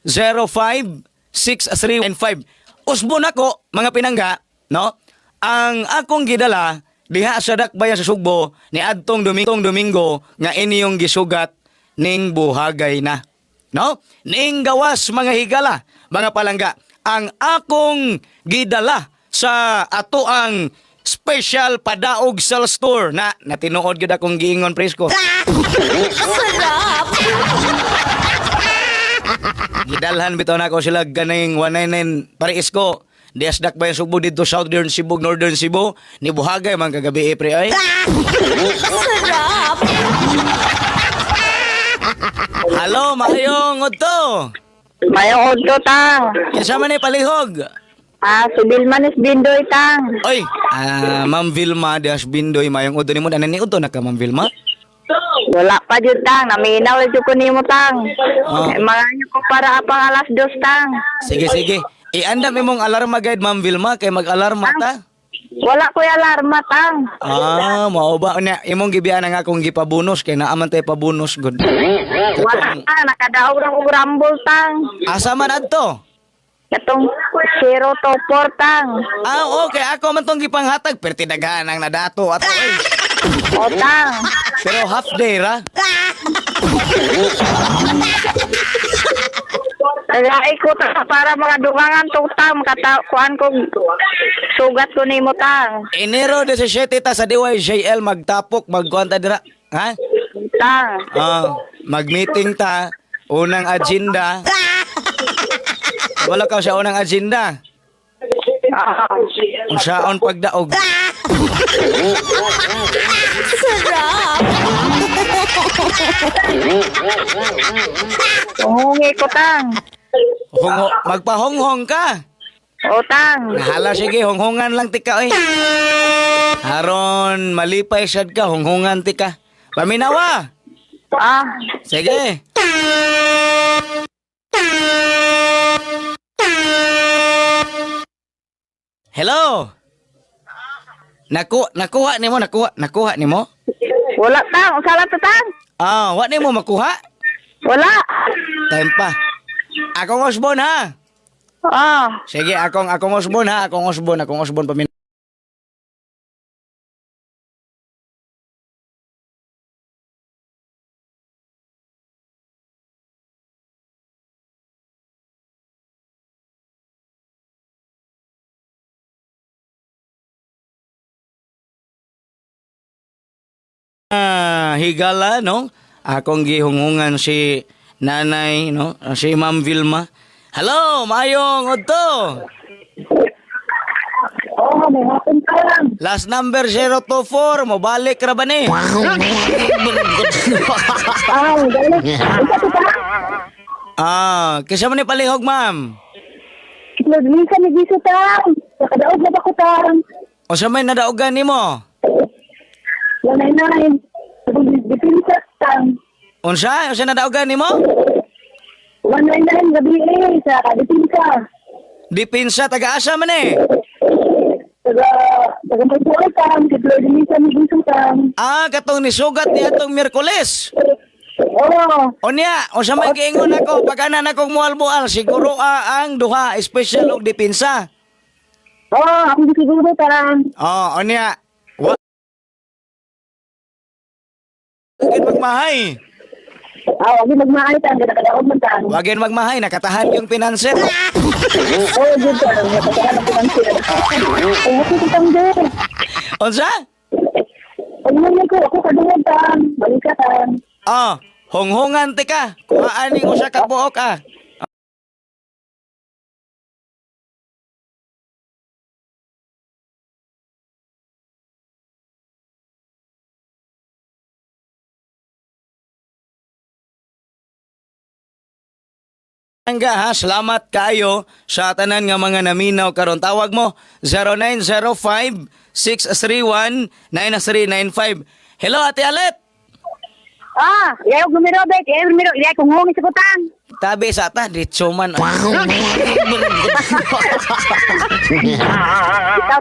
0905 6395. Usbon ako, mga pinangga, no? Ang akong gidala diha sa Dakbayan sa Sugbo ni adtong Domingo, Domingo nga inyong gisugat ning buhagay na. No? Ning gawas mga higala, mga palangga, ang akong gidala sa ato ang special padaog sales tour na natinuod gyud akong giingon presko. Sarap! Gidalhan bitaw na ako sila ganing 199 Paris ko. Dias Dakbayan Sugbo didto Southern Cebu, Northern Cebu, ni buhagay man kagabi eh, pre ay. Sarap! Halo, maayong udto. Mayong udto, tang. Kinsa man ni palihog? Ah, si Bilmanis Bindoy, tang. Oy, Ma'am Vilma Dias Bindoy, maayong udto nimo. Ano ni udto na ka, Ma'am Vilma? Wala pa jud, tang. Naminaw jud ko nimo, tang. Ah. Eh, manganyo ko para apang 2:00, tang. Sige, sige. Iandam imong alarma guide, Ma'am Vilma, kay mag-alarma ta. Wala ko'y alarma, tang. Ah, mao ba nya imong gibiyaan ang akong gipabonus kay naaman tay pabonus gud. Wala ta, nakadaog ra kog rambol, tang. Asa man adto? Katong 0 to 4, tang. Ah, okay. Ako man tong gipanghatag. Pero tinagahan ang nadato. Ato, eh. O, tang. Pero half day ra. Tagay ko ta para mga dugangan to, tang. Makata kuan ko sugat ko nimo, tang. Enero 17 ta sa DYJL magtapok magkuan ta dira. Ha? Tang. Ah, mag-meeting ta. Unang agenda. Wala ka sa unang agenda. Ah. Unsaon pagdaog. Sarap! Hungi ko, tang. Hongo, magpahonghong ka. O, tang. Nahala sige, honghongan lang tika oy. Haron malipay sad ka, honghongan tika. Paminawa. Ah. Sige. Hello. Nakuha nimo, nakuha nimo? Wala, tang. Unsa lang to, tang? Ah, wa nimo makuha? Wala. Time pa. Akong osbon ha. Ah. Sige, akong osbon ha, akong osbon pamin. Ah, higala no, akong gihungungan si nanay no, si Ma'am Vilma. Hello, maayong udto. Oo, may hapon pa lang. Last number 024, mobalik ra ba ni? Ah, galing. Isa to pa. Ah, kinsa man ni palihog, ma'am? Lisa ni Giso, tang. Nakadaog na ba ko, tang? Unsa may nadaogan nimo? 199. Dipinsa, tang. Unsa? Unsa nadaogan nimo? 199, gabi eh, sa dipinsa. Dipinsa taga-asa man eh. Taga, taga Magbuhay, tang. Si Flor de Lisa ni Giso, tang. Ah, katong nisugat ni atong Miyerkules. Oo. Unya, unsa may giingon ako pag ana na kong mual-mual, siguro ang duha special og dipinsa. Oo, ako di siguro, tang. Oh, unya. Wa Wagin magmahay. Ah, wag yung magmahay, tang. Nakadaog man, tang. Wagin magmahay, nakatahan yung pinanser. Oo, good, tang. Nakatahan ang pinansin. Oo, ako, tang, din. Unsa? Pag ko, ako kadungog, tang. Balik ka, tang. Oh, honghongan tika. Kuhaan ning usa ka buok ah. Hangga ha, salamat kayo sa tanan nga mga naminaw karon. Tawag mo 0905 631 9395. Hello Ate Alet. Ah, yaw numero bet, yaw numero, yaw kung hungi sa kutang. Tabi sa ta ditso man. Ikaw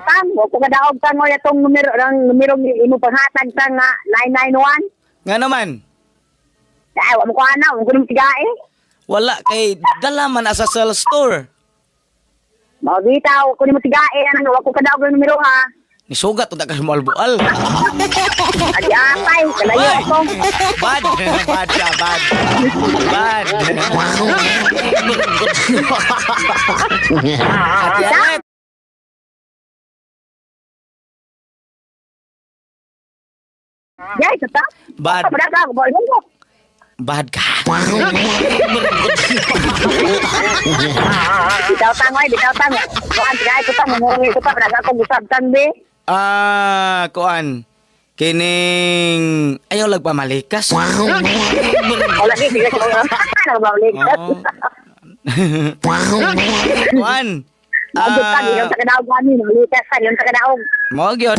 tang, wa ko kadaog tang mo itong numero ang numero imo panghatag tang nga 991. Nga naman. Ay, wa mo ko ana, wa ko nimo tigae. Wala kay dala man asa sa store. Mao bitaw, ko nimo tigae anang wa ko kadaog ng numero ha. Nisugat unta ka sumalbual. Adi atay, kalayo ako. Bad, bad ka, bad. Bad. Ate Anet. Jay, sa ta. Bad. Padaga, ko mo. Bad ka. Bitaw tang oy, bitaw tang. Kuan tigae ko ta, mangurungi ko ta, padaga ko gusabtan be. Ah, kuan. Kining ayaw lag pamalikas. Wala ni sige ko. Nabalik. Oo. Kuan. Abot ka, yung Ah, sa kadaog ani, nalikas ka, yung sa kadaog. mo gyud.